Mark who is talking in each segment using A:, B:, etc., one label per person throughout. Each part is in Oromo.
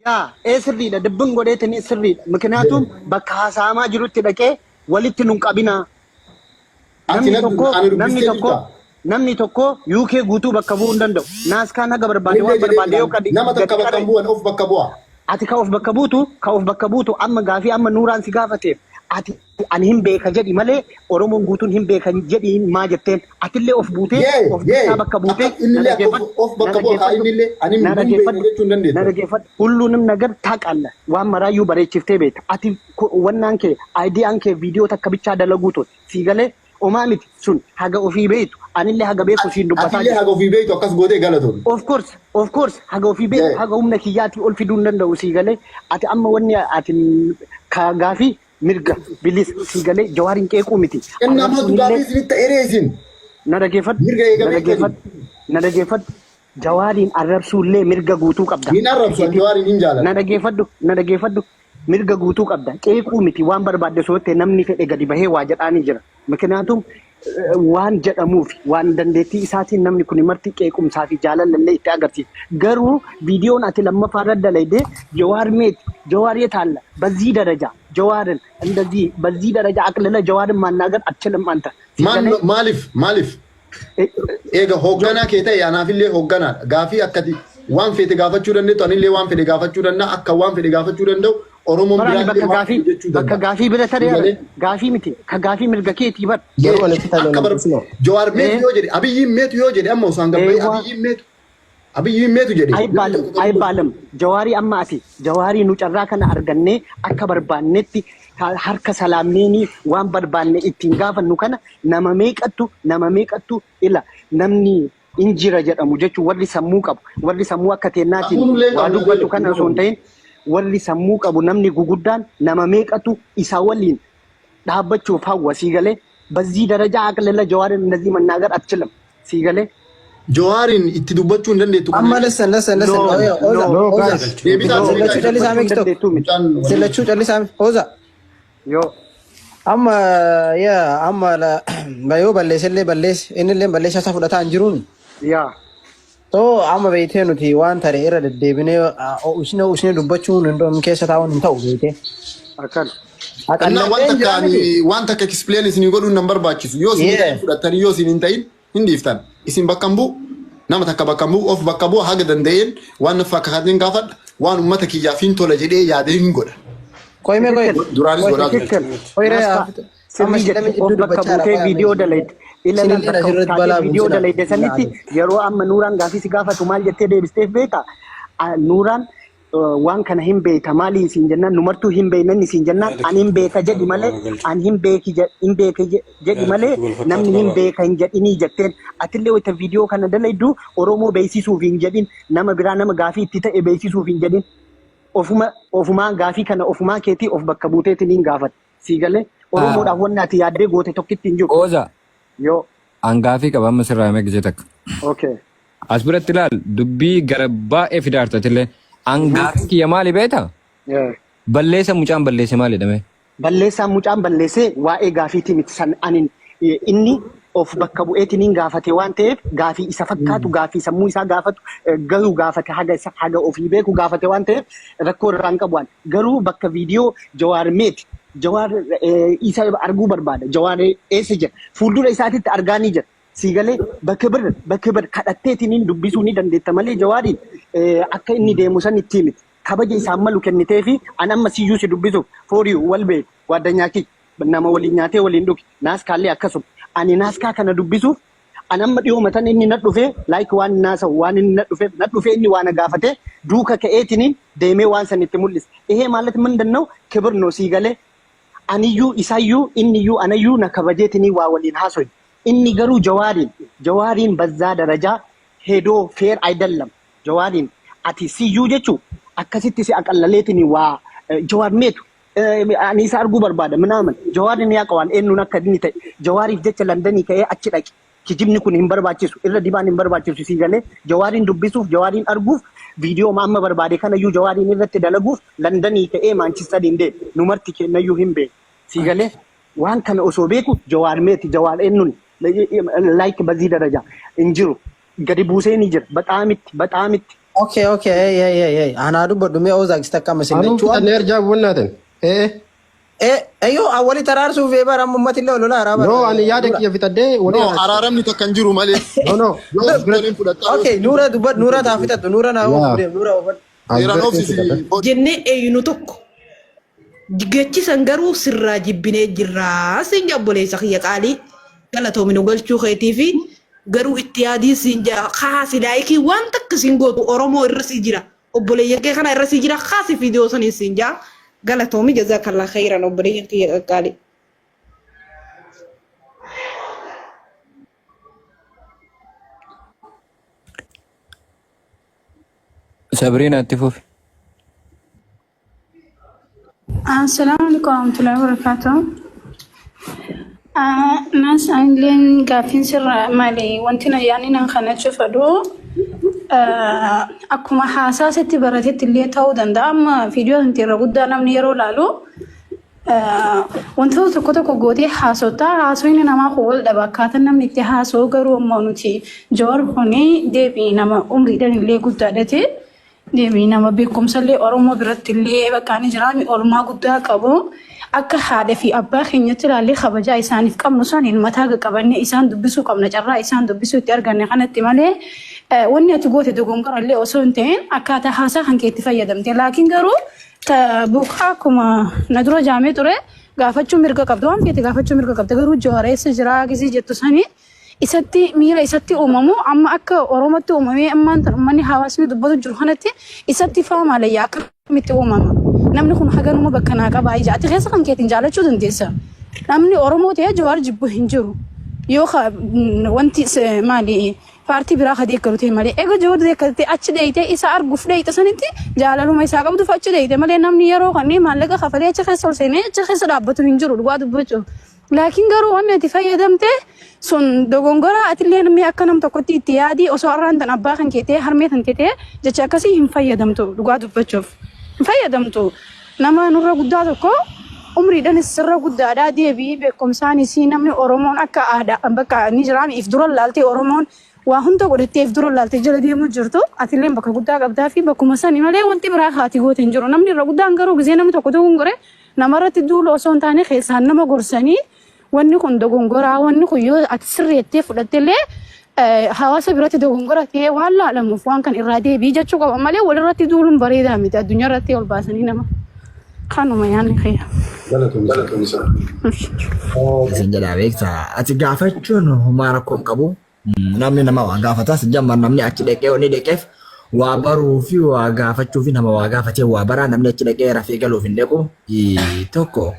A: Yaa ee sirriidha dubbin godheetini sirriidha. Mikinaatuun bakka haasa'amaa jirutti dhaqee walitti nun qabinaa.
B: Ati
A: Namni
B: na
A: tokko
B: ana
A: namni
B: dubbistee
A: tokko
B: jirta.
A: namni tokko UK guutuu bakka bu'uu hin danda'u. Naaskaan haga barbaade
B: Anillee
A: waan
B: jedhee
A: barbaade yoo
B: jira.
A: gadi
B: Nama
A: gadi
B: takka bakka
A: qara'e
B: hin bu'an of bakka bu'a.
A: Ati ka of bakka buutu ka of bakka buutu amma gaafii amma Nuuraan si gaafateef ati ani hin beeka jedhi malee Oromoon guutuun hin beeka jedhi maa jetteen atillee of buutee
B: Yee
A: of
B: yee
A: bichaa bakka buutee
B: akka
A: na
B: innillee akka
A: dhaggeeffadhu
B: of
A: na
B: bakka bu'a kaa
A: dhaggeeffadhu
B: innillee ani
A: na
B: hin beekne
A: dhaggeeffadhu
B: jechuu hin
A: na
B: dandeettu.
A: dhaggeeffadhu ሁሉንም ነገር ታውቃለህ waan maraayyuu bareechiftee beekta ati wannaan kee aayidiyaan kee viidiyoo takka bichaa dalaguu ture sii galee omaa miti sun haga ofii beektu anillee haga beeku siin dubbataa
B: Atillee
A: jira.
B: Haga ofii beektu akkas gootee galatoomi.
A: Of course, haga ofii beeku haga humna kiyyaatii ol fiduu hin danda'u sii galee. Ati amma wanni ati ka gaafii mirga bilis sii galee Jawaariin qeequu miti.
B: Inni ammoo
A: Arrabsuun
B: gaafii
A: illee
B: isinitti ta'eeree isin
A: na dhageeffadhu
B: mirga
A: na
B: eega beektanii.
A: dhageeffadhu na dhageeffadhu Jawaariin arrabsuu illee mirga guutuu qabda.
B: Hin arrabsu ani Jawaariin hin
A: Na
B: jaaladha.
A: dhageeffadhu na dhageeffadhu mirga guutuu qabda. Qeequu miti waan barbaadde sootte namni fedhe gadi bahee waa jedhaanii jira. Miknaatum waan jedhamuuf waan dandeettii isaatiin namni kun marti qeequmsaa fi jaalallallee itti agarsiisa. Garuu viidiyoon ati lammaffaa irra dalayde Jawaar meeti Jawaar የት አለ? በዚህ ደረጃ ጀዋርን እንደዚህ በዚህ ደረጃ አቅልለ ጀዋርን ማናገር አትችልም አንተ
B: Maal
A: ሲገለኝ
B: maaliif maaliif eega hoogganaa kee ta'e anaafillee hoogganaadha. Gaafii akkati waan feete gaafachuu dandeettu anillee waan fedhe gaafachuu danda'a akka waan fedhe gaafachuu danda'u Oromoon
A: Barani
B: biraallee
A: bakka
B: waan
A: gaafii
B: fedhe jechuu
A: bakka
B: danda'a.
A: gaafii bira taree
B: Galee
A: gaafii miti ka gaafii mirga keetii bar
C: Yeroo walitti
B: akka
C: tajaajila
B: bar
C: dubbisnoo.
B: Jawaar meetu
A: ee
B: yoo jedhe Abiyyiin meetu yoo jedhe amma osoo hangabbaa'ee
A: eewwa
B: Abiyyiin meetu Abiyyiin meetu jedhe namni
A: አይባልም
B: tokko kan dubbatu.
A: አይባልም። ጀዋሪ amma ati Jawaarii nu carraa kana argannee akka barbaannetti harka salaamneenii waan barbaanne ittiin gaafannu kana nama meeqattu ila namni injira jedhamu jechuun warri sammuu qabu warri sammuu akka teennaatiin
B: Sammuun illee
A: waa
B: qabna
A: dubbatu
B: jedhe.
A: Kana osoo hin ta'in warri sammuu qabu namni guguddaan nama meeqatu isa waliin dhaabbachuuf hawwa sii galee በዚህ ደረጃ አቅልለ ጀዋርን እንደዚህ መናገር አትችልም sii galee.
B: Jawaariin itti dubbachuu hin dandeettu kana
C: Amma listen, listen, listen.
A: No.
C: Oya, Oza,
A: No.
D: No,
C: Oza.
D: guys.
B: Deebisaa
A: No.
B: isinii
C: Lachuu
B: ta'a.
C: callisaa
A: Dubbachuu hin
C: miki tokko.
A: dandeettu miti.
B: Mucaan waliin.
C: Lachuu callisaa miki. Oza.
A: Yoo
C: Amma yaa amma la yoo balleessellee balleesse innillee balleessaa isaa fudhataa hin jiruun.
A: Yaa.
C: Too amma beektee nuti waan tare irra deddeebinee usnee usnee dubbachuun hin hin keessa taa'uun hin ta'u beektee.
A: Akkan
B: Innaa waan
C: Haqallatee
B: takka
C: jira
B: ani
C: miti.
B: Waan takka explain isinii godhuun nan barbaachisu. Yoo isin ta'in fudhattanii yoo isin hin ta'in hin dhiiftan. Isin bakka hin bu'u nama takka bakka hin bu'u of bakka bu'a haga danda'een waan na fakkaateen gaafadha waan uummata kiyyaaf hin tola jedhee yaadee hin godha.
C: Qoy mee qoy.
B: Duraanis
C: Qoy.
B: godhaa ture.
A: ትክክል
C: Qoy ree
A: ናስካ
C: amma
A: sirrii
C: shilami
A: jette
C: jidduu
A: of bakka
C: dubbachaa
A: buutee
C: jira.
A: Viidiyoo dalayte ilalan
C: Isinillee
A: bakka of
C: asirratti
A: taatee
C: balaa
A: viidiyoo
C: buusina.
A: dalayte sanitti yeroo amma Nuuraan gaafii si gaafatu maal jettee deebisteef beekta? Nuuraan waan kana hin beekta maali isiin jennaan numartuu hin beeknan isiin jennaan ani hin beeka jedhi malee ani hin beeki hin beeke jedhi malee namni hin beeka hin jedhinii jetteen atillee wayita viidiyoo kana dalaydu Oromoo beeksisuuf hin jedhin nama biraa nama gaafii itti ta'e beeksisuuf hin jedhin ofuma ofumaa gaafii kana ofumaa keetii of bakka buuteetiin hin gaafate sii galee Oromoodhaaf wanni ati yaaddee goote tokkitti hin jiru.
E: Ooza
A: Yoo
E: an gaafii qaba amma sirraa himee gisee takka.
A: Okay.
E: As biratti ilaal dubbii gara baay'ee fidaartatillee. An gaafii kiyya maali beektaa?
A: Yeah.
E: Balleessa mucaan balleesse maali jedhame?
A: Balleessaan mucaan balleessee waa'ee gaafiitii miti san anin inni of bakka bu'eetiin gaafate waan ta'eef gaafii isa fakkaatu gaafii sammuu isaa gaafatu garuu gaafate haga isa haga ofii beeku gaafate waan ta'eef rakkoo irraa hin qabu waan garuu bakka viidiyoo Jawaar meeti Jawaar isa arguu barbaada Jawaar eessa jira fuuldura isaatitti argaa ni jira sii galee bakka bir kadhatteetiin dubbisuu ni dandeetta malee Jawaariin akka inni deemu san itti miti kabaja isaan malu kennitee fi an amma siyyuu si dubbisuuf fooriyu wal beeku waaddanyaa kiyya nama waliin nyaatee waliin dhuge naaskaallee akkasuma ani naaskaa kana dubbisuuf an amma dhiyoo matan inni na dhufee like waan naasa'u waan inni na dhufee na dhufee inni waan na gaafate duuka ka'eetiniin deemee waan san itti mul'ise ይሄ ማለት ምንድን ነው? ክብር ነው sii galee aniyyuu isayyuu inniyyuu anayyuu na kabajeetinii waa waliin haasoy inni garuu Jawaariin በዛ ደረጃ ሄዶ fair አይደለም Jawaariin ati siyyuu jechuu akkasitti si aqallaleetinii waa Jawaar meetu ani isa arguu barbaada ምናምን Jawaarin yaa qawaan eenyuun akka inni ta'e Jawaariif jecha Landanii ka'ee achi dhaqe kijibni kun hin barbaachisu irra dibaan hin barbaachisu sii galee Jawaariin dubbisuuf Jawaariin arguuf viidiyoo amma barbaade kanayyuu Jawaariin irratti dalaguuf Landanii ka'ee Maanchistariin deeme nu marti kennayyuu hin beeku sii galee waan kana osoo beeku Jawaar meeti Jawaar eenyuun like በዚህ ደረጃ hin jiru gadi buusee ni jira በጣም itti በጣም itti.
C: Okay, okay, hey, hey, hey, hey. Anaa dubbadhu mee Ozaak takka amma isin
D: Anuu
C: lachuu amma.
D: fixannee arjaa bu'annaatin. Ee.
C: Eh, ayyoo awwali taraarsuuf bara amma ummati illee ololaa haaraa
D: No,
C: bara.
D: ani yaada
C: Nura.
D: kiyya fixadhee walii
B: No,
D: araarsa.
B: araaramni takka hin jiru malee.
D: No, no.
B: Yoo
D: As biratti.
B: toleen fudhatta yoo
C: Okay, Nura dubbadhu, Nura taa fixattu, Nura naa
D: Yaa.
C: oofu deem, Nura oofadhu.
D: As
B: seeraan
D: biratti
B: oofsisi.
D: fixadha.
F: Jennee eeyinu tokko gechisan garuu sirraa jibbinee jirraa siin jaa obboleessa kiyya qaalii galatoomi nu galchuu keetii fi garuu itti yaadii siin jaa kaasi laayikii waan takka siin gootu Oromoo irra sii jira obboleeyyan kee kana irra sii jira kaasi viidiyoo sanii siin jaa galatoomi jazaakallaa khayran obboleeyyan kiyya qaqqaalii.
E: Sabriina itti fufi.
G: Assalamu alaikum warahmatullahi wabarakatuh. Naas anilleen gaaffiin sirra maali wanti na yaadni nan kana cufadhu akkuma haasaa sitti baratetti illee ta'uu danda'a. Amma viidiyoo santi irra guddaa namni yeroo laalu wantoota tokko tokko gootee haasota haasofni namaa kun wal dhaba akkaataa namni itti haasa'u garuu ammoo nuti Jawaar kuni deebii nama umriidhaan illee guddaadhate deebii nama beekumsa illee Oromoo biratti illee bakka ni jiraami oolmaa guddaa qabu. Akka haadha fi abbaa keenyatti ilaallee kabajaa isaaniif qabnu saniin mataa qaqqabannee isaan dubbisuu qabna carraa isaan dubbisuu itti arganne kanatti malee wanni ati goote dogongora illee osoo hin ta'in akkaataa haasaa kan keetti fayyadamte. Laakiin garuu buukaa akkuma na dura jaamee ture gaafachuu mirga qabda waan feete gaafachuu mirga qabda garuu Jawaar eessa jiraa gisii jettu sanii isatti miira isatti uumamu amma akka Oromootti uumamee ammaan tan uummanni hawaasni dubbatu jiru kanatti isatti faamaalayyaa akkamitti uumama. Namni kun haganuma bakka naa qabaa ija ati keessa kan keetiin jaalachuu dandeessa. Namni Oromoo ta'ee Jawaar jibbu hin jiru. Yoo wanti maali paartii biraa ka deeggaru ta'e malee eega Jawaar deeggartee achi dheeyitee isa arguuf dheeyite sanitti jaalaluma isaa qabduuf achi dheeyite malee namni yeroo kanneen maallaqa kafalee achi keessa ol seenee achi keessa dhaabbatu hin jiru dhugaa dubbachuuf. Laakiin garuu wanni ati fayyadamte sun dogongora atillee namni akka nam tokkotti itti yaadii osoo har'aan tan abbaa kan keetee harmee tan teetee jecha akkasii hin fayyadamtu dhugaa dubbachuuf. Hin fayyadamtu. Nama nurra guddaa tokko umriidhaanis sirra guddaadhaa deebii beekumsaanis namni Oromoon akka aadaa bakka ni jiraam if dura laaltee Oromoon waa hunda godhattee if dura laaltee jala deemuu jirtu atillee bakka guddaa qabdaa fi bakkuma sani malee wanti biraa haati goote hin jiru. Namni irra guddaan garuu gisee namni tokko dogongore namarratti duulu osoo hin taane keessaan nama gorsanii wanni kun dogongoraa wanni kun yoo ati sirreettee fudhattellee hawaasa biratti dogongora ta'ee waan laalamuuf waan kan irraa deebii jechuu qaba malee walirratti duuluun bareedaa miti addunyaa irratti ol baasanii nama kanuma yaadni kiyya.
H: Isin jedhaa beektaa ati gaafachuun homaa rakkoo hin qabu. Namni nama waa gaafata. Jammaan namni achi dhaqee inni dhaqeef waa baruu fi waa gaafachuu fi nama waa gaafatee waa baraa namni achi dhaqee rafee galuuf hin dhaqu. Tokko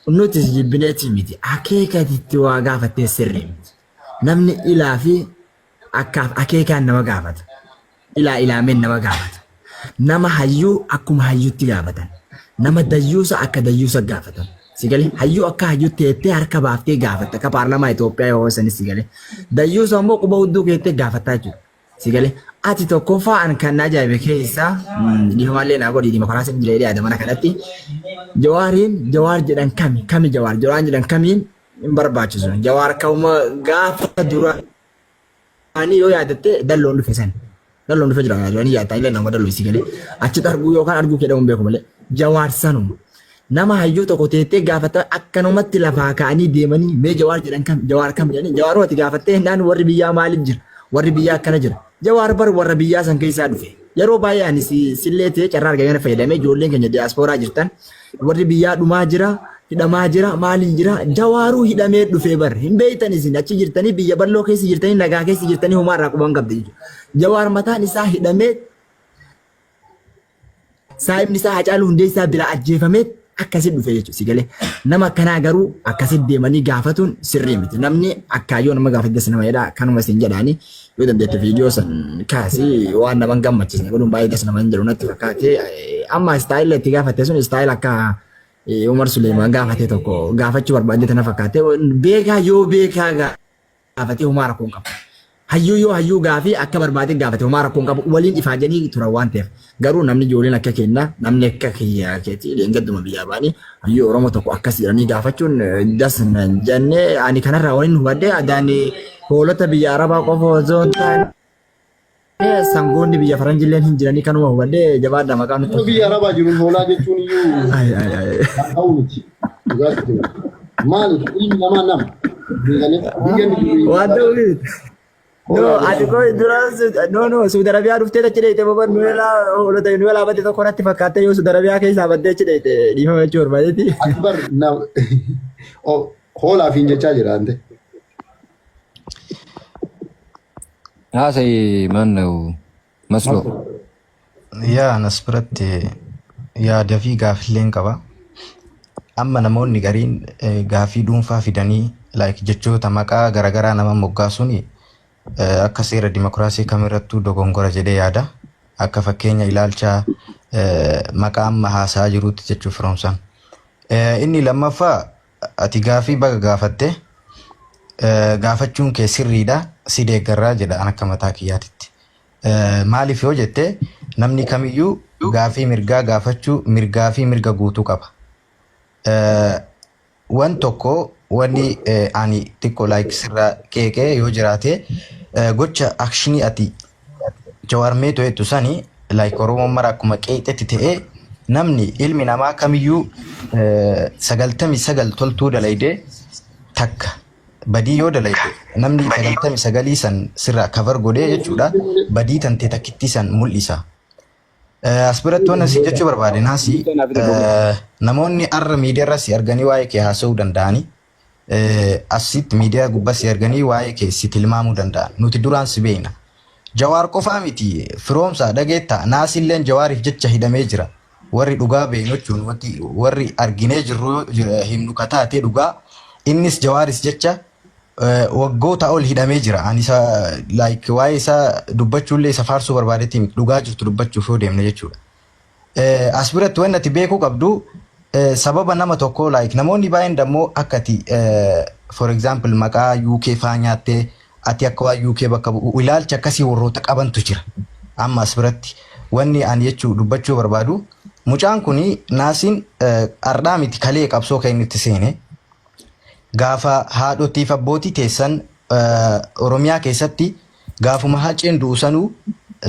H: nuti jibbineetii miti akeekatitti waa gaafattee sirrii miti. Namni ilaa fi akkaaf akeekaan nama gaafata. Ilaa ilaameen nama gaafata. Nama hayyuu akkuma hayyuutti gaafatan. Nama dayyuusa akka dayyuusa gaafatan. Sigalee hayyuu akka hayyuutti teettee harka baaftee gaafatta. Akka paarlaamaa Itoophiyaa yoo sanis sigalee. Dayyuusa immoo quba hudduu keettee gaafattaa jechuudha. Sigalee ati tokkoffaa an kan na ajaa'ibe keessaa dhiifamaallee naa godhi dimokiraasiin jira jedhee yaada mana kanatti. Jawaariin Jawaar jedhan kami kami Jawaar Jawaar jedhan kamiin hin barbaachisu. Jawaar ka'uma gaafa dura ani yoo yaadatte dalloon dhufe san. Dalloon dhufe jira jedhanii yaaddaa illee nama dalloo isii galee achitti arguu yookaan arguu kee dhabuun beeku malee Jawaar sanuma. Nama hayyuu tokko teettee gaafata akkanumatti lafaa ka'anii deemanii mee Jawaar jedhan kam Jawaar kam jedhanii Jawaar ati gaafattee naan warri biyyaa maaliif jira warri biyyaa akkana jira Jawaar bar warra biyyaa san keessaa dhufe. Yeroo baay'ee ani sillee ta'ee carraa argame kana fayyadamee ijoolleen keenya diyaaspooraa jirtan warri biyyaa dhumaa jira hidhamaa jira maaliin jira Jawaaruu hidhamee dhufee bar hin beektan isin achi jirtanii biyya bal'oo keessa jirtanii nagaa keessa jirtanii homaa irraa quban qabdi jechuudha. Jawaar mataan isaa hidhamee saahibni isaa Hacaaluu Hundeessaa bira ajjeefamee akkasi dhufe jechuudha si galee. Nama akkanaa garuu akkasitti deemanii gaafatuun sirrii miti. Namni akkaayyoo nama gaafates nama jedha kanuma isin jedhaani yoo dandeette viidiyoo san kaasi waan nama hin gammachiisne godhuun baay'ee das nama hin jedhu natti fakkaate. Amma istaayila itti gaafatte sun istaayila akka Umar Suleemaan gaafate tokko gaafachuu barbaadde tana fakkaate beekaa yoo beekaa gaafatee homaa rakkoo hin qabu. Hayyuu yoo hayyuu gaafii akka barbaade gaafate homaa rakkoo hin qabu waliin ifaajanii turan waan ta'eef. Garuu namni ijoolleen akka keenyaa namni akka kiyya keetii leengadduma biyyaa ba'anii hayyuu Oromoo tokko akkas jedhanii gaafachuun das nan jennee ani kanarraa waliin hubadhe adaan hoolota biyya Arabaa qofa osoo hin taane. Sangoonni biyya faranjilleen hin jiranii kanuma hubadhee jabaadha maqaa nutti.
B: Nama biyya Arabaa jiruun hoolaa jechuun iyyuu
H: Ay, ay, ay.
B: kan ta'u miti. Dhugaatti jira. Maaliif ilmi namaa nama. Beekanii biyya inni jiru
H: Waan ta'u miti. No,
B: hoolaa
H: ati
B: jedhama.
H: koo dura no no Saudi Arabiyaa dhuftee achi dheeyte boban nu elaa hoolota nu elaa badde tokko natti fakkaattee yoo Saudi Arabiyaa keessaa baddee achi dheeyte dhiifama jechuu barbaadeeti.
B: Ati bar na hoolaaf hin jechaa jira ante.
E: Haasa'i maal masloo.
I: Yaa anas biratti yaada fi gaaffiilleen qaba. Amma namoonni gariin gaaffii dhuunfaa fidanii like jechoota maqaa garaagaraa nama moggaasuun akka seera dimokiraasii kamirrattuu dogongora jedhee yaada. Akka fakkeenya ilaalcha maqaa amma haasa'aa jiruutti jechuuf firoomsan. Inni lammaffaa ati gaaffii baga gaafatte gaafachuun kee sirriidha si deeggarraa jedha an akka mataa kiyyaatitti. Maaliif yoo jette namni kamiyyuu gaafii mirgaa gaafachuu mirgaa fi mirga guutuu qaba. Wan tokko wanni ani xiqqoo like sirraa qeeqee yoo jiraate gocha akshinii ati Jawaar Meetoo jettu sani like Oromoon mara akkuma qeexetti ta'ee namni ilmi namaa kamiyyuu 99 toltuu dalaydee takka badii yoo dalayde namni 99 san sirraa cover godhee jechuudha badii tantee takkittii san mul'isa. As biratti waan isin jechuu barbaade naasi namoonni arra miidiyaa irra si arganii waa'ee kee haasa'uu danda'anii asitti miidiyaa gubbaa si arganii waa'ee kee si tilmaamuu danda'an. Nuti duraan si beekna. Jawaar qofaa miti firoomsaa dhageetta naasilleen jawaariif jecha hidhamee jira. Warri dhugaa beeknu jechuun warri arginee jirru himnu ka taate dhugaa innis jawaaris jecha waggoota ol hidhamee jira. Ani isa like waa'ee isaa dubbachuullee isa faarsuu barbaadetti miti dhugaa jirtu dubbachuuf yoo deemne jechuudha. As biratti wanni ati beekuu qabdu sababa nama tokkoo like namoonni baay'een dammoo akka ati for example maqaa UK faa nyaattee ati akka waan UK bakka bu'u ilaalcha akkasii warroota qabantu jira. Amma as biratti wanni ani jechuu dubbachuu barbaadu mucaan kuni naasiin ardhaa miti kalee qabsoo kan inni itti seene. Gaafa haadhotiif abbootii teessan Oromiyaa keessatti gaafuma Haceen du'u sanuu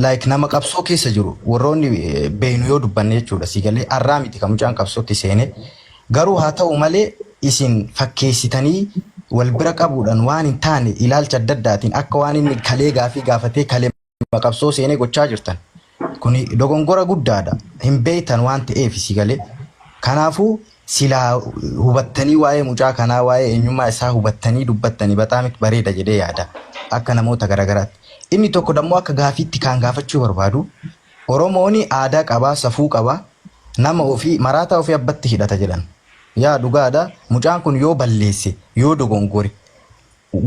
I: like nama qabsoo keessa jiru warroonni beeynu yoo dubbanne jechuudha si galee arraa miti kan mucaan qabsootti seene garuu haa ta'u malee isin fakkeessitanii wal bira qabuudhaan waan hin taane ilaalcha adda addaatiin akka waan inni kalee gaafii gaafatee kalee qabsoo seenee gochaa jirtan. Kuni dogongora guddaadha. Hin beektan waan ta'eef si galee. Kanaafuu silaa hubattanii waa'ee mucaa kanaa waa'ee eenyummaa isaa hubattanii dubbattanii bataamit bareeda jedhee yaada. Akka namoota garaagaraatti. Inni tokko dammoo akka gaafiitti kan gaafachuu barbaadu Oromoon aadaa qabaa, safuu qabaa, nama ofii maraataa ofii abbatti hidhata jedhan. Yaa dhugaadha mucaan kun yoo balleesse yoo dogongore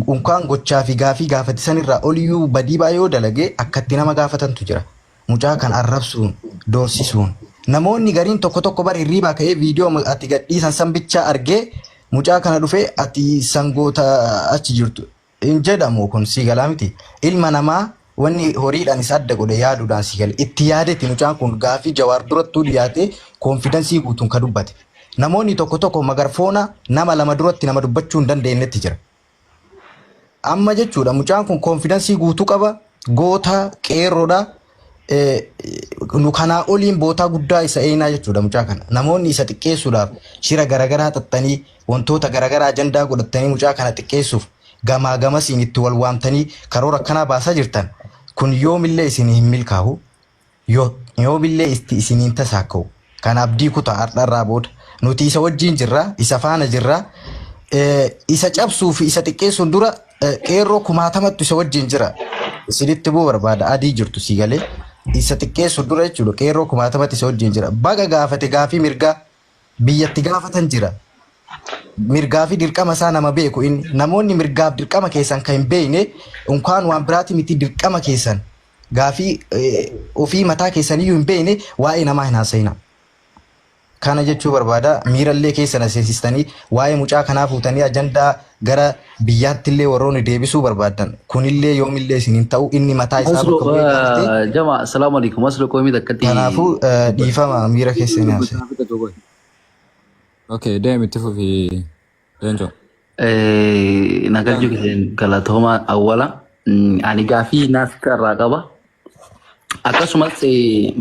I: unkaan gochaa fi gaafii gaafate sanirraa oliyyuu badii baay'ee yoo dalage akkatti nama gaafatantu jira. Mucaa kan arrabsuun, doorsisuun. Namoonni gariin tokko tokko bara hirriibaa ka'ee viidiyoo ati gadhiisan san bichaa argee mucaa kana dhufee ati sangoota achi jirtu hin jedhamu kun sii galaa miti. Ilma namaa wanni horiidhaan isa adda godhe yaaduudhaan sii gale. Itti yaadetti mucaan kun gaafii Jawaar durattuu dhiyaatee confidence guutuun ka dubbate. Namoonni tokko tokko magarfoona nama lama duratti nama dubbachuu hin dandeenyetti jira. Amma jechuudha mucaan kun confidence guutuu qaba. Goota qeerroodha. Nu kanaa oliin bootaa guddaa isa eenaa jechuudha mucaa kana. Namoonni isa xiqqeessuudhaaf shira garaagaraa xaxxanii wantoota garaagaraa ajandaa godhatanii mucaa kana xiqqeessuuf gamaa gamasiin itti wal waamtanii karoora akkanaa baasaa jirtan kun yoomillee isin hin milkaa'u. Yoomillee itti isiniin tasaakka'u. Kan abdii kutaa har'arraa booda nuti isa wajjin jirra isa faana jirra. Isa cabsuu fi isa xiqqeessuun dura qeerroo kumaatamattu isa wajjin jira. Isinitti bu'uu barbaada adii jirtu si galee isa xiqqeessuun dura jechuudha qeerroo kumaatamatti isa wajjin jira. Baga gaafate gaafii mirgaa biyyatti gaafatan jira. Mirgaa fi dirqama isaa nama beeku inni namoonni mirgaaf dirqama keessan kan hin beekne unkaan waan biraati miti dirqama keessan gaafii ofii mataa keessaniyyuu hin beekne waa'ee namaa hin haasa'ina. Kana jechuu barbaada miirallee keessa na seensistanii waa'ee mucaa kanaa fuutanii ajandaa gara biyyaattillee warroonni deebisuu barbaadan kunillee yoomillee isin hin ta'u inni mataa isaa bakka bu'ee gaafatee
J: Jama, assalamu alaikum. Aslo qoomii takkatti.
I: Kanaafuu dhiifama miira keessa hin haasa'e.
E: Okay, deem itti fufi Leencoo.
J: Nagalchuu keessan galatooma awwala. Ani gaafii naaf irraa qaba. Akkasumas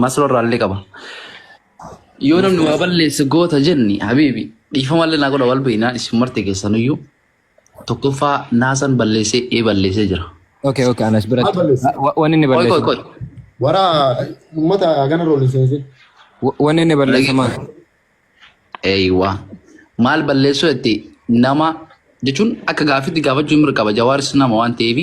J: masloo irraallee qaba. Yoo namni waa balleesse goota jenni habiibi dhiifamallee naa godha wal beeknaa isin marte keessanuyyuu tokkoffaa naasan balleessee ee balleessee jira.
E: Okay, okay, anas
B: Maal
E: biratti.
B: balleesse?
E: Wanni inni
J: Qoy qoy
E: balleesse.
J: qoy.
B: Wara uummata gana roolin seensin.
E: Wanni inni balleesse maal?
J: Eeywa. Maal balleessuu jetti nama jechuun akka gaaffiitti gaafachuu mirga qaba. Jawaaris nama waan ta'eef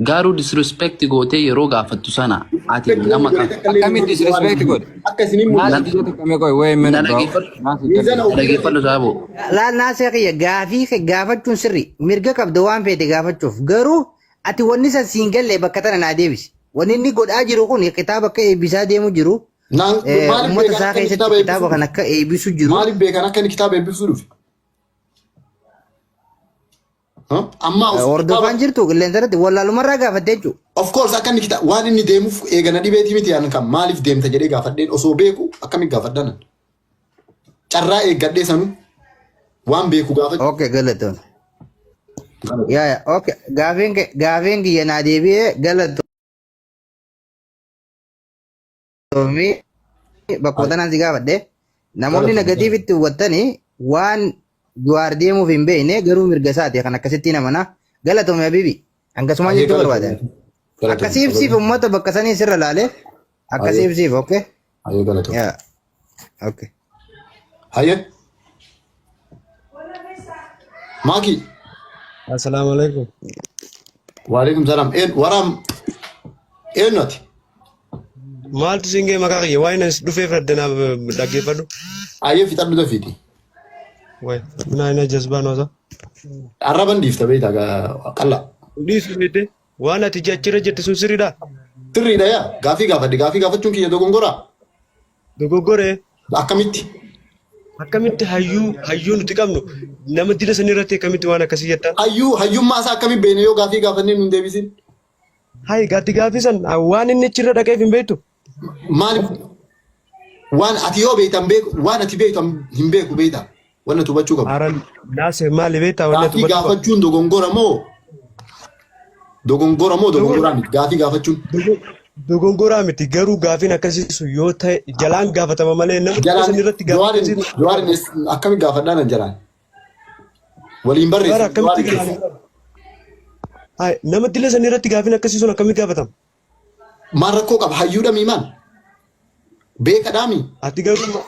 J: garuu disrespect gootee yeroo gaafattu sana ati nama kan
E: Akkamitti disrespect godhe?
B: Akka isiniin
E: Maal
B: mul'atu.
E: itti jettu qoy wait a
J: na
E: minute bro.
J: dhageeffadhu
E: Naasir
B: Miizana
J: na
B: ofii
J: dhageeffadhu saaboo.
K: Laal naasee kiyya gaafii kee gaafachuun sirri mirga qabda waan feete gaafachuuf garuu ati wanni san siin galle bakka tana naa deebisi. Wanni inni godhaa jiru kun kitaaba akka eebbisaa deemu jiru
B: Naan maaliif
K: uummata
B: beekan
K: isaa
B: akka inni
K: keessatti
B: kitaaba
K: kitaaba
B: eebbisuu
K: kan
B: dhufe?
K: akka eebbisu jiru.
B: Maaliif beekan akka inni kitaaba eebbisuu dhufe? Huh? Amma of kitaaba
K: Hordofaan jirtu qilleensa irratti wallaalumarraa gaafatte jechuudha.
B: Of course akka inni kitaaba waan inni deemuuf eegana dhibeetii miti an kan maaliif deemta jedhee gaafadheen osoo beeku akkamitti gaafadhan? Carraa eeggadhee sanuu waan beeku gaafachuu.
K: Okay galatoon. Yaa yaa okay gaafiin gaafiin kiyya naa deebi'ee galatoomii bakkoota tanaan si gaafadhe. Namoonni
B: Galatoomii.
K: negatiivitti hubattanii waan Jawaar deemuuf hin beekne garuu mirga isaati kan akkasitti namana. Galatoomi Habibi. Akkasumaan
B: Ayyee
K: jechuu barbaadan.
B: galatoomii. Galatoomii.
K: Akkasii ibsiif uummata bakka sanii sirra laale. Akkasii
B: Ayyee.
K: ibsiif okay.
B: Ayyee galatoomii.
K: Yaa okay.
B: Hayyee. Maaki.
D: Assalaamu alaikum.
B: Waalaikum salaam. Een waraam eenyu ati?
D: Maaltu siin ga'e maqaa kiyya waa'ee nas dhufeef raddanaaf dhaggeeffadhu.
B: Ayyee fixadhu dafiiti.
D: Wayi minaa ina jazbaa noosa.
B: Arraban dhiifta beektaa qallaa.
D: Dhiisu beekte waan ati achirra jette sun sirriidha.
B: Sirriidha yaa gaafii gaafadhe gaafii gaafachuun kiyya dogongoraa.
D: Dogoggoree
B: Akkamitti?
D: akkamitti hayyuu hayyuu nuti qabnu nama dila san irratti akkamitti waan akkasii jettaan.
B: Hayyuu hayyummaa isaa akkamitti beekne yoo gaafii gaafannee nun deebisin?
D: Hayi gaatti gaafii san waan inni achirra dhaqeef hin beektu.
B: Maaliif waan ati yoo beektan beeku waan ati beektu hin beeku beekta wanna hubachuu qabdu.
D: Haran naasee maali beektaa wanni ati
B: Gaafii
D: hubachuu qabdu.
B: gaafachuun dogongora moo dogongora moo dogongoraa miti gaafii gaafachuun.
D: Dogongoraa miti garuu gaafiin akkasii sun yoo ta'e jalaan gaafatama malee nama dila
B: Jalaan
D: san irratti gaafii
B: Jawaarin
D: akkasii
B: Jawaarin akkamitti gaafadhaa nan jalaan. Waliin
D: Bara
B: barreessu
D: akkamitti
B: Jawaarin keessa.
D: gaafatama? Hayi nama dila san irratti gaafiin akkasii sun akkamitti gaafatama?
B: Maal rakkoo qaba hayyuudha mii maal? Beekadhaa mii?
D: Ati garuu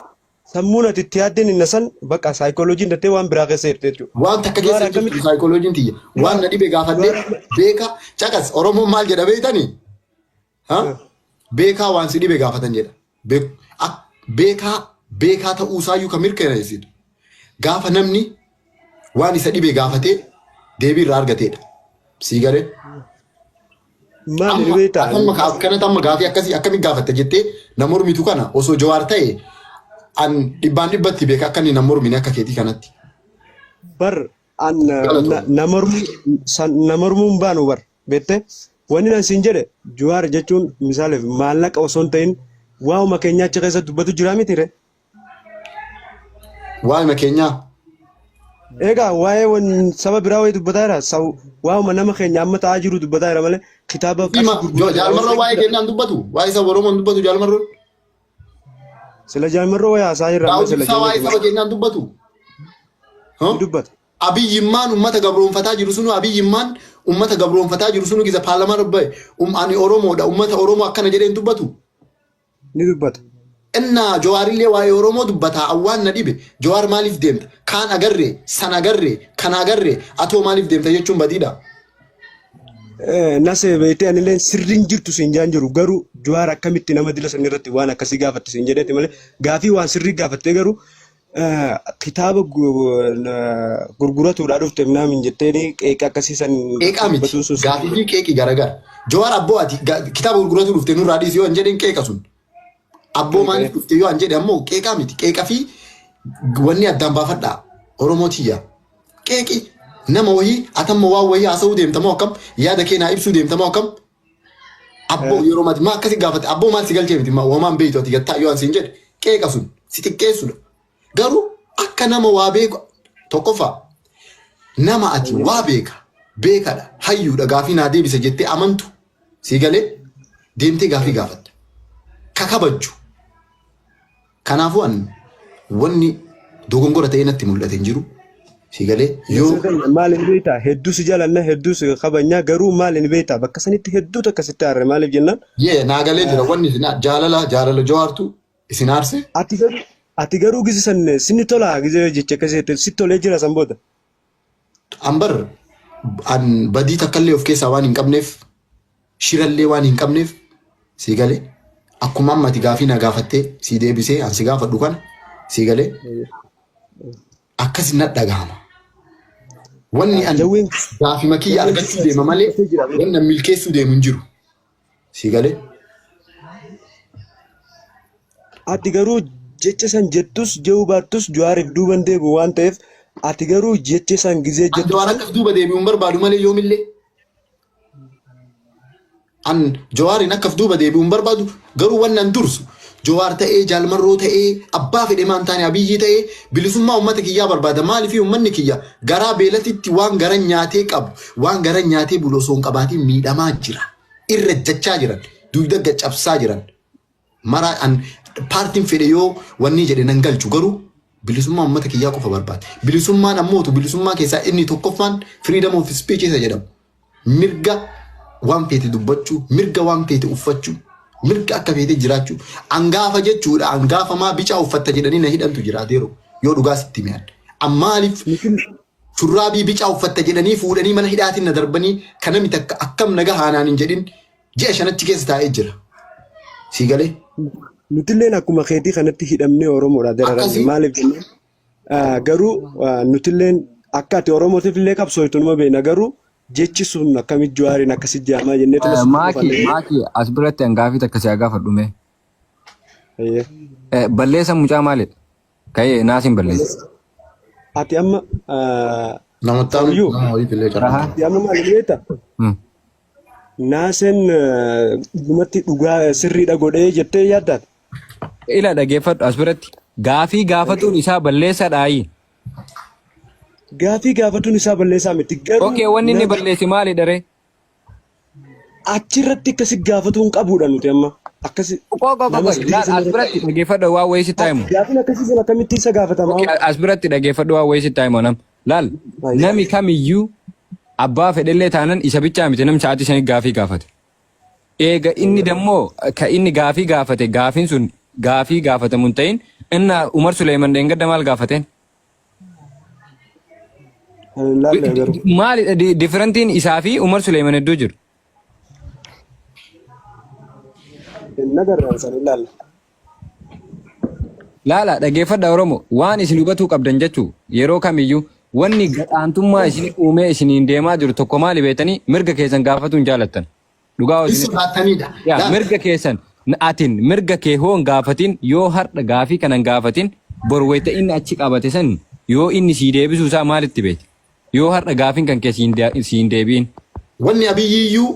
D: sammuun ati itti yaaddeen inna san bakka saayikooloojiin dattee waan biraa keessa jirte jechuudha.
B: Waan takka
D: Jawaar
B: keessa hin jirtu
D: akkamitti
B: saayikooloojiin tiyya. Waan na dhibe gaafadhee
D: Jawaar
B: beeka caqas Oromoon maal jedha beektanii? Ha? Beekaa waan si dhibe gaafatan jedha. Beekaa beekaa ta'uu isaayyuu kan mirkaneessitu gaafa namni waan isa dhibe gaafatee deebii irraa argateedha. Sii galee?
D: maali
B: Amma
D: beektaa?
B: amma akkanatti amma gaafii akkasii akkamitti gaafatte jettee na mormitu kana osoo Jawaar ta'e an dhibbaan dhibbatti beeka akka inni na mormine akka keetii kanatti.
D: Bar an
B: Galatoom.
D: na mormuu san na mormuun baanu bar beekte wanni nan siin jedhe Jawaar jechuun misaaleef maallaqa osoo hin ta'in waa'uma keenyaa achi keessa dubbatu jira miti re.
B: Waa'ima keenyaa.
D: Egaa waa'ee saba biraa wayii dubbataa jira. Waa'uma nama keenya amma ta'aa jiru dubbataa jira malee kitaaba qarshii
B: Dhima
D: gurguratu
B: jaalmarroo waa'ee keenyaan dubbatu waa'ee saba Oromoon dubbatu jaalmarroon.
D: Sila jaalmarroo wayii haasaa jirra amma
B: Daawud
D: sila
B: Ibsaa waa'ee saba keenyaan dubbatu.
D: Ni dubbata.
B: Abiyyimmaan uummata gabroonfataa jiru sunu Abiyyimmaan uummata gabroonfataa jiru sunu gisa paarlaamaa bahe ani Oromoodha uummata Oromoo akkana jedhee hin dubbatu.
D: Ni dubbata.
B: Innaa Jawaarillee waa'ee Oromoo dubbataa awwaan na dhibe Jawaar maaliif deemta kaan agarree san agarree kana agarree atoo maaliif deemta jechuun badiidha.
D: Nasee beektee anillee sirriin jirtu siin jaan jiru garuu Jawaar akkamitti nama dila san irratti waan akkasii gaafatte siin jedheeti malee gaafii waan sirrii gaafattee garuu kitaaba gurguratuudhaa dhufte minaamin jetteeni qeeqa akkasii san
B: Qeeqaa miti
D: dubbatuun sun
B: gaafii fi qeeqi garagara. Jawaar abboo ati kitaaba gurguratu dhufte nurraa dhiisi yoo an jedheen qeeqa sun. Abboo maaliif dhufte yoo an jedhe ammoo qeeqaa miti qeeqa fi wanni addaan baafadhaa Oromoo tiyya. Qeeqi nama wayii atamma waan wayii haasa'uu deemta moo akkam yaada kee naa ibsuu deemta moo akkam abboo yeroo mati maa akkasi gaafate abboo maal si galchee miti homaan beektu ati gattaa yoo an siin jedhe qeeqa sun si xiqqeessudha. Garuu akka nama waa beeku tokkoffaa nama ati waa beeka beekadha hayyuudha gaafii naa deebisa jettee amantu sii galee deemtee gaafii gaafatta. Ka kabajju. Kanaafuu an wanni dogongora ta'ee natti mul'ate hin jiru. Si galee yoo
D: Maal hin beektaa hedduu si jaalanna hedduu si kabajnaa garuu maal hin beektaa bakka sanitti hedduu takka sitti aarre maaliif jennaan.
B: Yee naa galee jira wanni isin jaalala jaalala Jawaartu isin aarse.
D: Ati garuu ati garuu gizi san sinni tolaa gizi jecha akkasii jette si tolee jira san booda.
B: An bar an badii takkallee of keessaa waan hin qabneef shirallee waan hin qabneef sii galee akkuma amma ati gaafii na gaafattee sii deebisee an si gaafadhu kana sii galee akkas na dhagahama. Wanni an
D: Jawween
B: gaafima kiyya
D: jawween
B: argachuu deema malee
D: jira.
B: wanni an milkeessuu deemu hin jiru. Sii galee.
D: Ati garuu jecha san jettus je'uu baattus Jawaariif duuban deebi'u waan ta'eef ati garuu jecha san gizee
B: An
D: jettu
B: Jawaar
D: san
B: akkas duuba deebi'u hin barbaadu malee yoomillee. An Jawaariin akkaf duuba deebi'u hin barbaadu garuu wanni an dursu Jawaar ta'ee Jaalmarroo ta'ee abbaa fedhe maan taane Abiyyii ta'ee bilisummaa uummata kiyyaa barbaada maaliif uummanni kiyya garaa beelatitti waan gara nyaatee qabu waan gara nyaatee bulu osoo hin qabaatiin miidhamaa jira irra jechaa jiran dugda gad cabsaa jiran maraa an paartiin fedhe yoo wanni jedhe nan galchu garuu bilisummaa uummata kiyyaa qofa barbaada. Bilisummaan ammootu bilisummaa keessaa inni tokkoffaan freedom of speech isa jedhamu. Mirga waan feete dubbachuu, mirga waan feete uffachuu, mirga akka feete jiraachuu. Angaafa jechuudha angaafa maa bicaa uffatta jedhanii na hidhantu jiraateeru yoo dhugaa sitti mi'an. An maaliif shurraabii bicaa uffatta jedhanii fuudhanii mana hidhaatiin na darbanii kan namni takka akkam naga haanaan hin jedhin ji'a shanachi keessa taa'ee jira. Sii galee?
D: Nutilleen akkuma keetii kanatti hidhamnee Oromoodha dararamne
B: Akkasii.
D: maaliif jennaan garuu nutilleen akka ati Oromootiif illee qabsooytu numa beekna garuu jechi sun akkamitti Jawaariin akkasitti jaamaa jenneetuma sitti
E: Maaki
D: dhufanne.
E: maaki as biratti an gaafii takka si haa gaafadhu mee. Balleessan mucaa maalidha? Ka'ee naasiin balleessa.
D: Ati amma
B: Namatti
D: for you
B: nama wayiif illee carraa.
D: Ati amma maal beekta? Naaseen dhugumatti dhugaa sirriidha godhee jettee yaaddaat?
E: Ila dhageeffadhu as biratti gaafii gaafatuun isaa balleessadhaayi.
D: Gaafii gaafatuun isaa balleessaa miti. Garuu
E: Okay, wanni inni balleesse maalidha ree?
D: Achirratti akkasi gaafatuu hin qabuudha nuti amma. Akkasi nama
E: Laal as biratti dhageeffadhu waan wayii sitti himu.
D: Gaafiin akkasii sun akkamitti isa gaafatama?
E: Okay, as biratti dhageeffadhu waan wayii sitti himu nam. Laal nami kamiyyuu abbaa fedhellee taanan isa bichaa miti nam sa'aatii sanii gaafii gaafate. Eega inni dammoo ka inni gaafii gaafate gaafiin sun gaafii gaafatamu hin ta'in inna Umar Suleeman dheengadda maal gaafateen? Maalidha differentiin isaa fi Umar Suleeman hedduu jiru?
D: Nagarraan san ilaalla.
E: Laala dhageeffadha Oromo waan isin hubatuu qabdan jechuu yeroo kamiyyuu wanni gadhaantummaa isin uumee isiniin deemaa jiru tokko maali beektanii mirga keessan gaafatuu hin jaalattan. Dhugaa
B: Hin
E: isin
B: sodaatanidha.
E: Yaa mirga keessan atin mirga kee hoo hin gaafatin yoo har'a gaafii kana hin gaafatin bor wayita inni achi qabate san yoo inni sii deebisuu isaa maalitti beekta? Yoo har'a gaafiin kan kee sii hin deebi'in.
B: Wanni abiyyiiyyuu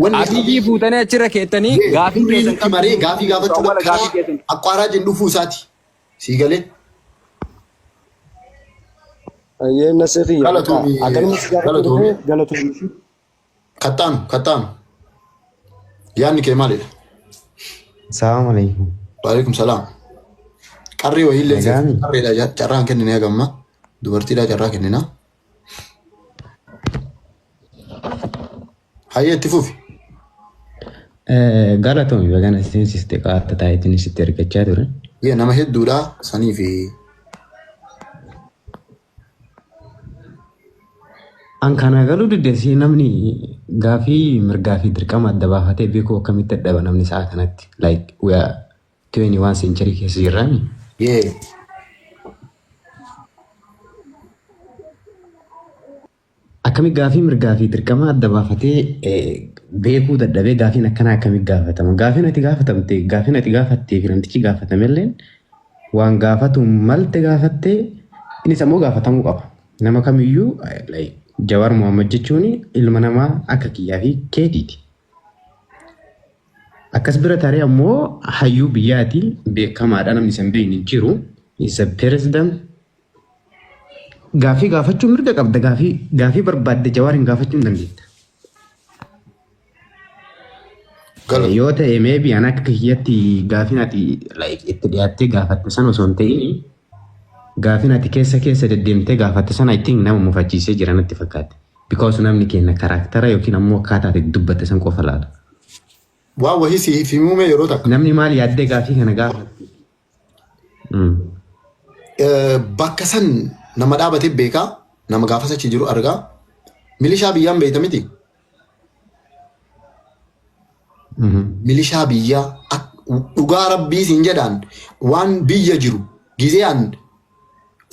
B: wanni
E: Abiyyii fuutanii achirra keettanii gaafii
B: Umrii
E: keessan
B: nutti maree gaafii gaafachuudhaaf
E: awwala gaafii
B: karaa
E: keessan.
B: aqqaaraajiin dhufuu isaati. Sii galee.
D: Ayyee nasee kiyya.
B: Galatoomi.
D: Akkanuma si gaafachuu
B: Galatoomi.
D: dhufee galatoomi.
B: Kattaanu kattaanu. Yaadni kee maalidha?
L: Salaamu alaikum.
B: Waalaikum salaam. Qarree wayiillee
L: Nagaami.
B: qarreedha carraan kennine hagamma. Dubartiidhaa carraa kennina. Hayyee itti fufi.
L: Galatoomi bagana seensiste qaata taayitiin sitti ergachaa ture.
B: Yee nama hedduudha sanii fi
L: An kana galuu didde si namni gaafii mirgaa fi dirqama adda baafatee beekuu akkamitti dadhaba namni sa'a kanatti like we are 21 century keessa jirraami.
B: Yee.
L: Akkami gaafii mirgaa fi dirqama adda baafatee beekuu dadhabee gaafiin akkanaa akkami gaafatama? Gaafiin ati gaafatamte gaafiin ati gaafattee fi namtichi gaafatamelleen waan gaafatu malte gaafattee innis ammoo gaafatamuu qaba. Nama kamiyyuu like Jawaar Mohaammed jechuun ilma namaa akka kiyyaa fi keetiiti. Akkas bira taree ammoo hayyuu biyyaati beekamaadha namni isa hin beekne hin jiru. Is a president. Gaaffii gaafachuu mirga qabda gaafii gaafii barbaadde Jawaariin gaafachuu hin dandeetta. Yoo ta'e maybe an akka kiyyatti gaafin ati like itti dhiyaattee gaafatte sana osoo hin ta'in, gaafin ati keessa keessa deddeemtee gaafatte sana, I think, nama mufachiisee jira natti fakkaate. Because namni keenya character yookiin ammoo akkaataa ati dubbatte san qofa laala.
B: Waan wahii siif himuume yeroo takka.
L: Namni maal yaaddee gaafii kana gaafatti?
B: Bakka san nama dhaabatee beekaa, nama gaafas achi jiru argaa. Milishaa biyyaan beeyta miti. Milishaa biyyaa dhugaa rabbii siin jedhaan, waan biyya jiru gizee an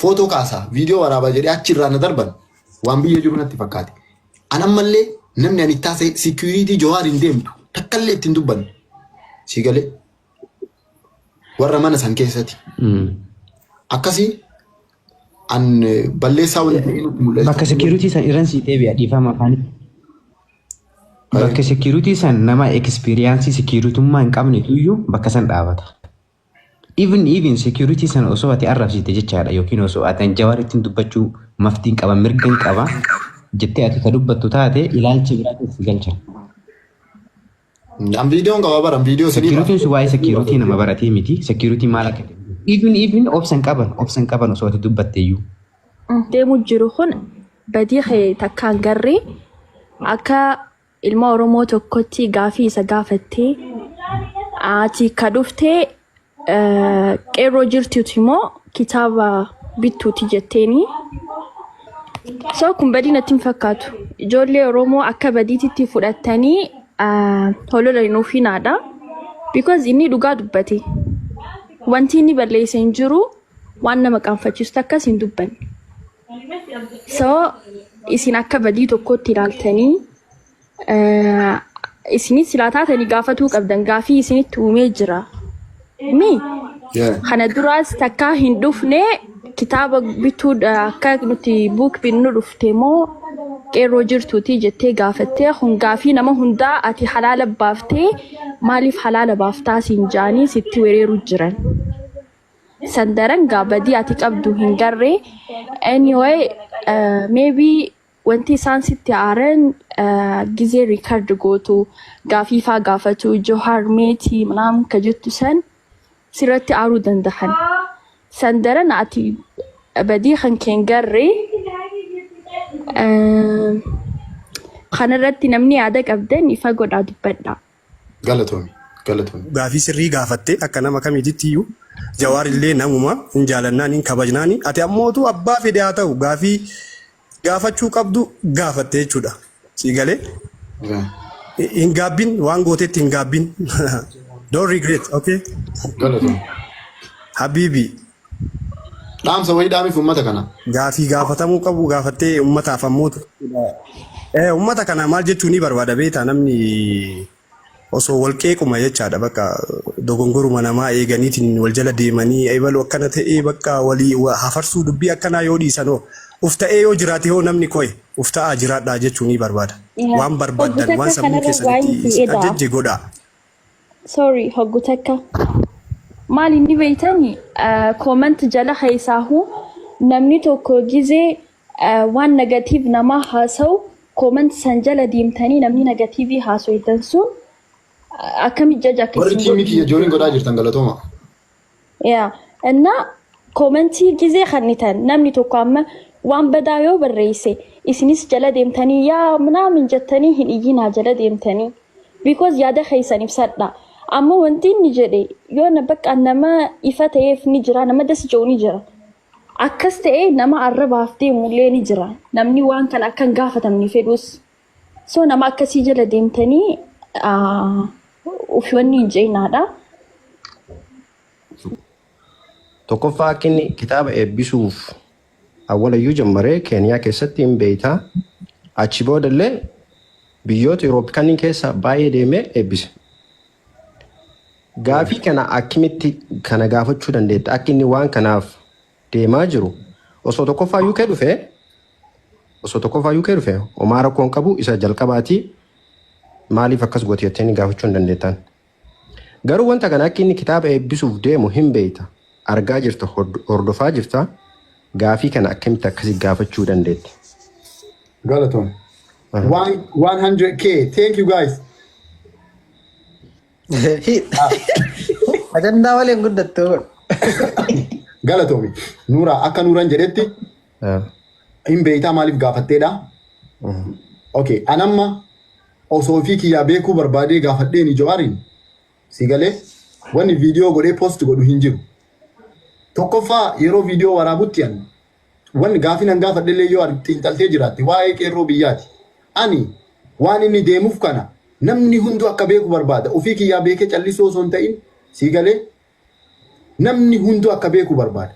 B: footoo kaasaa, viidiyoo waraabaa jedhee achirraa na darban, waan biyya jiru natti fakkaate. An ammallee namni ani taasise security Jawaar hin deemtu takkallee ittiin dubbanne. Si galee, warra mana san keessatti. Akkasii an balleessaa wanti ta'e nutti mul'atu.
L: Bakka security san irran sii deebi'a, dhiifama afaanitti. Bakka security san nama experience securityummaa hin qabnetu iyyuu bakka san dhaabata. Even security sana osoo ati arrabsite jechaadha, yookiin osoo ati Jawaar ittiin dubbachuu maftiin qaba, mirga hin qaba jettee ati ka dubbattu taate, ilaalcha biraatti si galcha.
B: An viidiyoon qaba bara, viidiyoo sinii.
L: Security'n sun waa'ee security nama baratee miti. Security maal akka ta'e. Even obsan qaban osoo ati dubbatte iyyuu.
M: Deemu jiru kun badii kee takkaan garree akka ilma Oromoo tokkotti gaafii isa gaafattee, ati ka dhuftee qeerroo jirtuuti immoo kitaaba bittuuti jetteeni. So kun badii natti hin fakkaatu. Ijoollee Oromoo akka badiititti fudhattanii holola hin ofiinaadha. Because inni dhugaa dubbate. Wanti inni balleesse hin jiru, waan nama qaanfachiisu takkas hin dubbanne. So isin akka badii tokkotti ilaaltanii, isinis silaa taatanii gaafatuu qabdan, gaafii isinitti uumee jira. Mi kana duraas takkaa hin dhufne, kitaaba bituu akka nuti book binnu dhufte moo qeerroo jirtuuti jettee gaafattee, kun gaafii nama hundaa ati halaala baaftee, maaliif halaala baaftaa siin jaanii sitti wereeru jiran. San daran gaa badii ati qabdu hin garree. Anyway, maybe wanti isaan sitti aaran gizee record gootu, gaafii faa gaafatu, Johaar meetii manaam ka jettu san sirratti aaruu danda'an. San daran ati badii kan keen garree. Kanarratti namni yaada qabdan ifa godhaa dubbadha.
B: Galatoomi. Galatoomi.
N: Gaafii sirrii gaafattee, akka nama kamiititti iyyuu Jawaar illee namuma hin jaalannaan, hin kabajnaani. Ati ammootu abbaa fedhe haa ta'u, gaafii gaafachuu qabdu gaafatte jechuudha. Si galee, hin gaabbin, waan gootetti hin gaabbin. Don't regret, okay?
B: Galatoomi.
N: Habibi.
B: Dhaamsa wayii dhaamiif uummata kana.
N: Gaafii gaafatamuu qabu gaafattee, uummataaf ammootu. Uummata kana maal jechuu ni barbaada beektaa? Namni osoo wal qeequma jechaadha, bakka dogongoruma namaa eeganiitiin wal jala deemanii eebalu akkana ta'ee bakka walii hafarsuu, dubbii akkanaa yoo dhiisanoo, uf ta'ee yoo jiraate hoo, namni koye uf ta'aa jiraadhaa jechuu ni barbaada. Waan barbaaddan, waan sammuu keessanitti isin ajajje godhaa.
M: Sorry, hoggu takka. Maal inni beeytani, comment jala keessaahu namni tokko gizee waan negative namaa haasa'u, comment san jala deemtanii namni negative haasa'u sun akkami jaja akka
B: Warri
M: isin
B: team
M: godhu.
B: Kiyya join godhaa jirtan, galatooma.
M: Yaa, እና comment gizee kannitan, namni tokko amma waan badaa yoo barreesse, isinis jala deemtanii yaa ምናምን jettanii hin iyyinaa jala deemtanii, because yaada keessan ibsadha. Amma wanti inni jedhe yoo na bakka nama ifa ta'eef ni jira, nama das jedhu ni jira. Akkas ta'ee nama arrabaaf deemullee ni jira. Namni waan kana akka hin gaafatamne fedhus. So nama akkasii jala deemtanii ufi wanni hin jeenaadha.
O: Tokkoffaa, akka inni kitaaba eebbisuuf awwalayyuu jammaree Keeniyaa keessatti hin beektaa. Achi boodallee biyyoota Yuuroop kanneen keessa baay'ee deemee eebbise. Gaafii kana akkamitti kana gaafachuu dandeetta? Akka inni waan kanaaf deemaa jiru osoo tokkoffaa UK dhufee, osoo tokkoffaa UK dhufe, homaa rakkoo hin qabu. Isa jalqabaatii maaliif akkas goote jettee gaafachuu hin dandeettan. Garuu wanta kana akka inni kitaaba eebbisuuf deemu hin beekta. Argaa jirta, hordofaa jirta. Gaafii kana akkamitti akkasii gaafachuu dandeette?
B: Galatoom. 100K. Thank you, guys.
C: Ajandaa malee hin guddattu.
B: Galatoomi. Nuura, akka Nuuraan jedhetti hin beektaa maaliif gaafatteedha? Okay, anamma osoo ofii kiyyaa beekuu barbaadee gaafadheeni Jawaariin, si galee, wanni viidiyoo godhee post godhu hin jiru. Tokkoffaa, yeroo viidiyoo waraabutti ani wanni gaafii nan gaafadhellee yoo xiinxaltee jiraatte waa'ee qeerroo biyyaati. Ani waan inni deemuuf kana namni hunduu akka beeku barbaada. Ofii kiyyaa beekee callisuu osoo hin ta'in, si galee, namni hunduu akka beeku barbaada.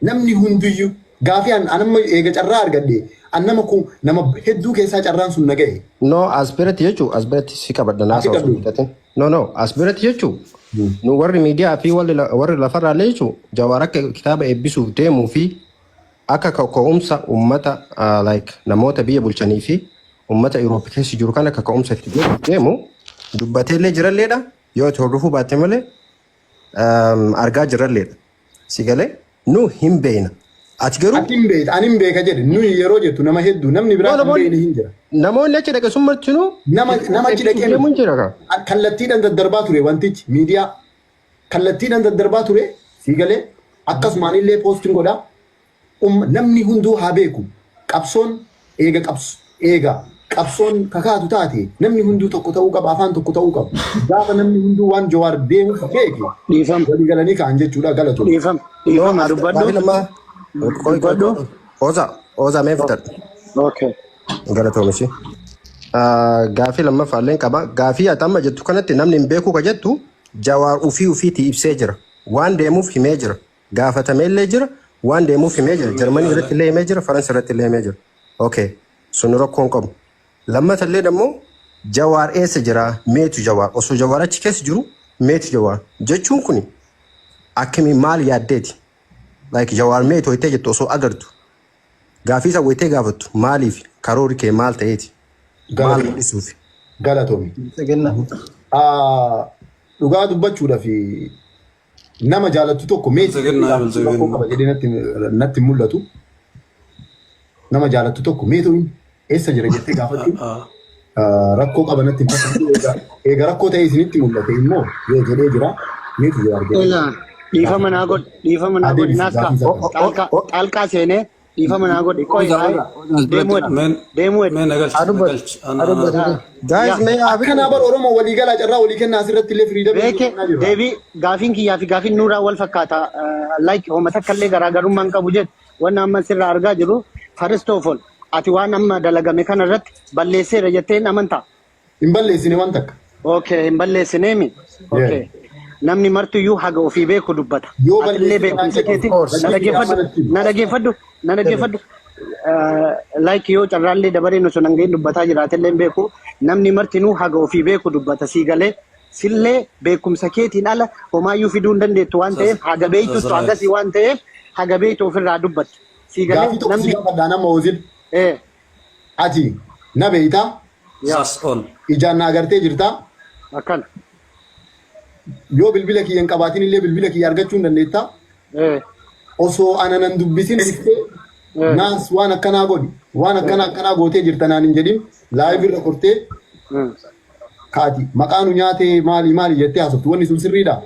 B: Namni hunduyyuu gaafii an anamma eega carraa argadhe, an nama kun nama hedduu keessaa carraan sun na ga'e.
O: No, as biratti jechuu, as biratti si qabadha naasa osoo hin fudhatin. No, as biratti jechuu, nu warri miidiyaa fi warri lafarraallee jechuu, Jawaar akka kitaaba eebbisuuf deemuu fi akka kaka'umsa uummata, like namoota biyya bulchanii fi uummata Europe keessa jiru kana kaka'umsa itti godhuuf deemu dubbateellee jiralleedha. Yoo itti hordofuu baatte malee argaa jirralleedha. Si galee, nu hin beekna. Ati garuu
B: Ati hin beekta, ani hin beeka jedhe. Nuyi yeroo jettu nama hedduu, namni biraa kan beekne hin jira.
O: Namoonni achi dhaqe sun martinuu
B: Nama achi dhaqee
O: deemuun jira kaa.
B: Kallattiidhaan daddarbaa ture wantichi miidiyaa kallattiidhaan daddarbaa ture, si galee, akkasumaan illee poostiin godhaa. Namni hunduu haa beeku, qabsoon eega eega qabsoon kakaatu taate namni hunduu tokko ta'uu qaba, afaan tokko ta'uu qaba. Gaafa namni hunduu waan Jawaar deemuuf beeke walii galanii ka'an jechuudha. Galatoom.
A: Dhiifama. Dhiifama, dubbadhu.
O: Gaafii lamaa.
A: Dubbadhu.
O: Oza, Oza, mee fudhadhu.
A: Okay.
O: Galatoomishi. Gaafii lammaffaallee qaba. Gaafii ati amma jettu kanatti namni hin beeku ka jettu, Jawaar ufii ufiitii ibsee jira. Waan deemuuf himee jira. Gaafatameellee jira. Waan deemuuf himee jira. Jarmanii irratti illee himee jira. Faransi irratti illee himee jira. Okay. Sun rakkoo hin qabu. Lammatallee immoo Jawaar eessa jira? Meetu Jawaar? Osoo Jawaar achi keessa jiru meetu Jawaar? Jechuun kuni akkamii, maal yaaddeeti? Like Jawaar meetu wayitee jettu osoo agartu. Gaafii isa wayitee gaafattu maaliif, karoorri kee maal ta'eeti? Maal mul'isuuf?
B: Galatoomi. Dhugaa dubbachuudhaaf, nama jaalattu tokko meetii rakkoo qaba jedhee natti hin mul'atu. Nama jaalattu tokko meetu inni eessa jira jettee gaafachuun rakkoo qaba natti hin fakkaatu. Eega rakkoo ta'e isinitti mul'ate immoo yoo jedhee jira meetu jira argee.
A: Ilaa, dhiifama naa godhi, dhiifama naa godhi.
B: Adeemsi
A: Naaska
B: gaafii isa
A: xaalqaa xaalqaa seenee dhiifama naa godhi. Qoy, deemuu edda, deemuu edda.
O: Guys, mee haa
B: Akkanaa bar Oromoo walii galaa, carraa walii kennaa, asirratti illee freedomii
A: Beeke, deebii gaafiin kiyyaa fi gaafiin Nuuraa wal fakkaata. Like homa takka illee garaagarummaa hin qabu jedhu. Wanni amma sirraa argaa jiru, first of all, ati waan amma dalagame kana irratti balleesseera jettee hin amantaa?
B: Hin balleessine waan takka.
A: Okay, hin balleessineemi. Okay. Namni martuyyuu haga ofii beeku dubbata.
B: Yoo
A: Atillee
B: balleessine
A: beekumsa keetiin na dhaggeeffadhu, na dhaggeeffadhu, na dhaggeeffadhu. Like yoo carraallee dabareen osoo nan gahin dubbataa jiraatellee hin beeku. Namni martinuu haga ofii beeku dubbata, sii galee. Sillee beekumsa keetiin ala homaayyuu fiduu hin dandeettu waan ta'eef, haga beektutti hagasii waan ta'eef, haga beektu ofirraa dubbatta. Sii galee.
B: Gaafii tokko si
A: Namni
B: gaafadhaa nama Oozil. Ati na beeytaa? Ijaan na agartee jirtaa?
A: Akkana.
B: Yoo bilbila kiyya hin qabaatin illee bilbila kiyya argachuu hin dandeettaa? Osoo ana nan dubbisin dhiftee, naas waan akkanaa godhi, waan akkanaa akkanaa gootee jirta naan hin jedhin, live irra kortee kaati maqaa nu nyaatee maali maali jettee haasoftu, wanni sun sirriidha?